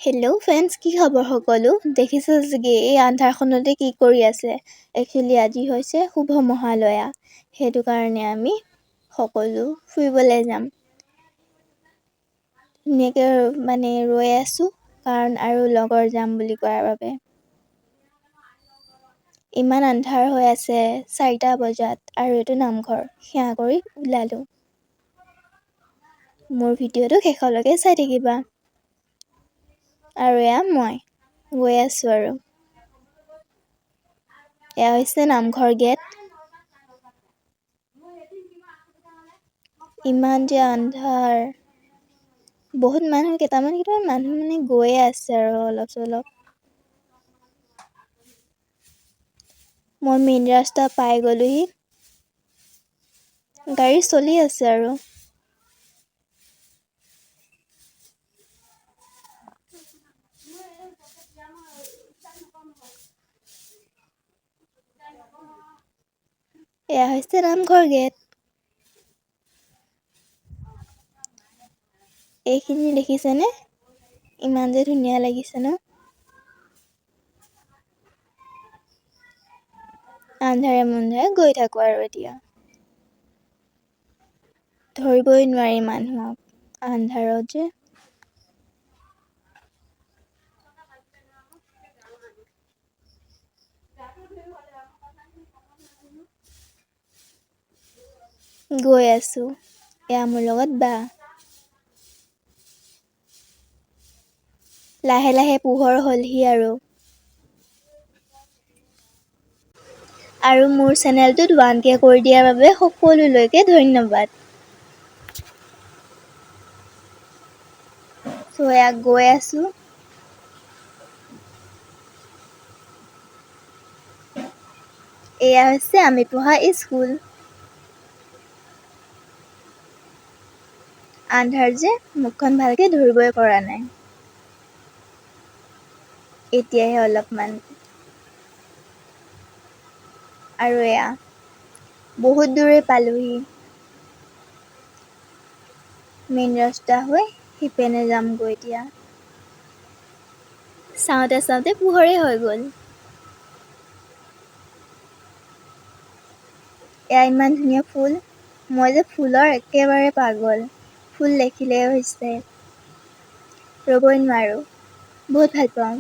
Hello' friends, কি খবৰ সকলো? দেখিছে চাগে এই আন্ধাৰখনতে কি কৰি আছে। একচুৱেলি আজি হৈছে শুভ মহালয়া, সেইটো কাৰণে আমি সকলো ফুৰিবলৈ যাম। ধুনীয়াকৈ মানে ৰৈ আছোঁ, কাৰণ আৰু লগৰ যাম বুলি কোৱাৰ বাবে। ইমান আন্ধাৰ হৈ আছে 4টা বজাত, আৰু এইটো নামঘৰ। সেৱা কৰি ওলালোঁ। মোৰ ভিডিঅ'টো শেষলৈকে চাই থাকিবা। আৰু এয়া মই গৈ আছোঁ। আৰু এয়া হৈছে নামঘৰ গেট। ইমান যে আন্ধাৰ, বহুত মানুহ, কেইটামান কেইটামান মানুহ মানে গৈয়ে আছে আৰু অলপ চলপ। মই মেইন ৰাস্তা পাই গ'লোহি, গাড়ী চলি আছে আৰু। এয়া হৈছে নামঘৰ গেট। এইখিনি দেখিছেনে? ইমান যে ধুনীয়া লাগিছে ন? আন্ধাৰে মুন্ধাৰে গৈ থাকোঁ আৰু এতিয়া ধৰিবই নোৱাৰি মানুহক আন্ধাৰত যে। গৈ আছোঁ। এয়া মোৰ লগত বা। লাহে লাহে পোহৰ হ'লহি আৰু। আৰু মোৰ চেনেলটোত 1K কৰি দিয়াৰ বাবে সকলোলৈকে ধন্যবাদ। এয়া গৈ আছোঁ। এয়া হৈছে আমি পঢ়া স্কুল। আন্ধাৰ যে মুখখন ভালকে ধৰিবই পৰা নাই। এতিয়াহে অলপমান। আৰু এয়া বহুত দূৰে পালোহি। মেইন ৰাস্তা হৈ সিপিনে যামগৈ এতিয়া। চাওঁতে চাওঁতে পোহৰে হৈ গ'ল। এয়া ইমান ধুনীয়া ফুল, মই যে ফুলৰ একেবাৰে পাগল। ফুল দেখিলেই হৈছে ৰ'বই নোৱাৰোঁ, বহুত ভাল পাওঁ।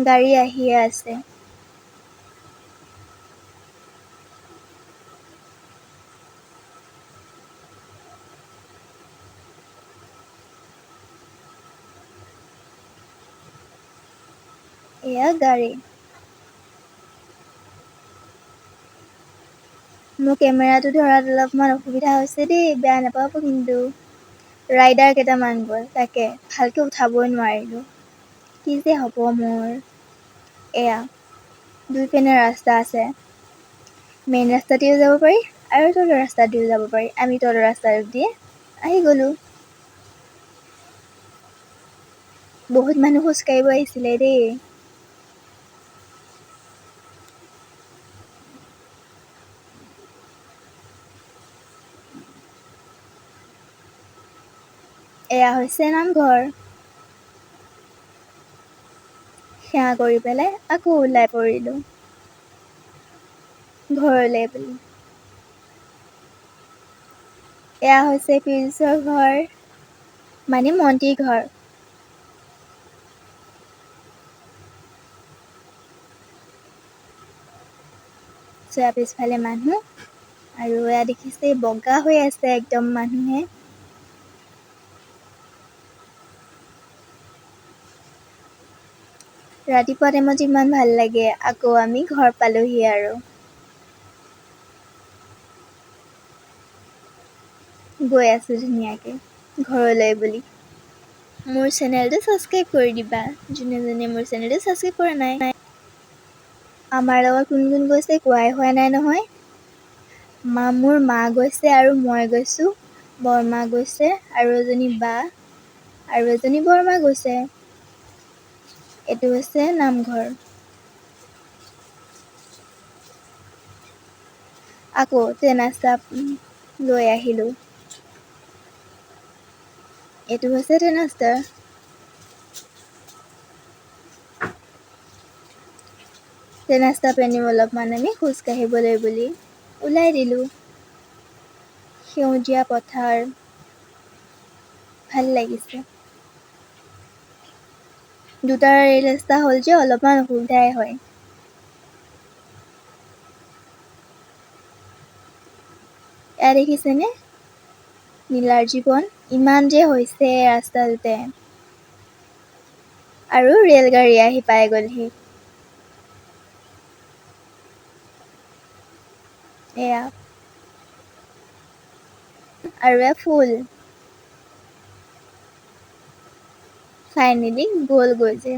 গাড়ী আহিয়ে আছে। এয়া গাড়ী। মোৰ কেমেৰাটো ধৰাত অলপমান অসুবিধা হৈছে দেই, বেয়া নাপাব কিন্তু। ৰাইডাৰ কেইটামান গ'ল, তাকে ভালকে উঠাবই নোৱাৰিলোঁ। কি যে হ'ব মোৰ। এয়া দুই পিনে ৰাস্তা আছে, মেইন ৰাস্তা দিও যাব পাৰি আৰু তলৰ ৰাস্তা দিও যাব পাৰি। আমি তলৰ ৰাস্তাটো দিয়ে আহি গ'লোঁ। বহুত মানুহ খোজকাঢ়িব আহিছিলে দেই। এয়া হৈছে নামঘৰ। সেৱা কৰি পেলাই আকৌ ওলাই পৰিলোঁ ঘৰলৈ বুলি। এয়া হৈছে পীয়ুষৰ ঘৰ, মানে মন্তিৰ ঘৰ। চোৱা পিছফালে মানুহ, আৰু এয়া দেখিছে বগা হৈ আছে একদম মানুহে। ৰাতিপুৱা টাইমত ইমান ভাল লাগে। আকৌ আমি ঘৰ পালোহি আৰু গৈ আছোঁ ধুনীয়াকৈ ঘৰলৈ বুলি। মোৰ চেনেলটো ছাবস্ক্ৰাইব কৰি দিবা, যোনে যোনে মোৰ চেনেলটো ছাবস্ক্ৰাইব কৰা নাই। আমাৰ লগত কোন কোন গৈছে কোৱাই হোৱা নাই নহয়। মোৰ মা গৈছে আৰু মই গৈছোঁ, বৰমা গৈছে আৰু এজনী বা আৰু এজনী বৰমা গৈছে। এইটো হৈছে নামঘৰ। আকৌ তেনাচাপ লৈ আহিলোঁ। এইটো হৈছে ট্ৰেইন। ৰাস্তা পেনি অলপমান আমি খোজ কাঢ়িবলৈ বুলি ওলাই দিলোঁ। সেউজীয়া পথাৰ, ভাল লাগিছে। দুটা ৰেল ৰাস্তা হ'ল যে অলপমান অসুবিধাই হয়। এয়া দেখিছেনে নীলাৰ্জী বন ইমান যে হৈছে ৰাস্তাটোতে। আৰু ৰেলগাড়ী আহি পাই গ'লহি। এয়া আৰু এয়া ফুল। ফাইনেলি গ'লগৈ যে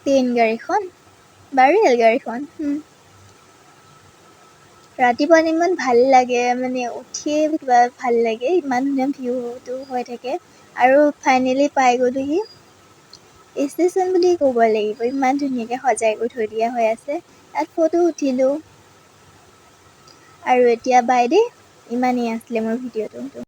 ট্ৰেইন গাড়ীখন বা ৰেল গাড়ীখন। ৰাতিপুৱা ইমান ভাল লাগে, মানে উঠিয়ে কিবা ভাল লাগে, ইমান ধুনীয়া ভিউটো হৈ থাকে। আৰু ফাইনেলি পাই গ'লোহি ষ্টেচন বুলি ক'ব লাগিব, ইমান ধুনীয়াকৈ সজাই কৰি থৈ দিয়া হৈ আছে। ইয়াত ফটো উঠিলোঁ। আৰু এতিয়া বাই দেই, ইমানেই আছিলে মোৰ ভিডিঅ'টো।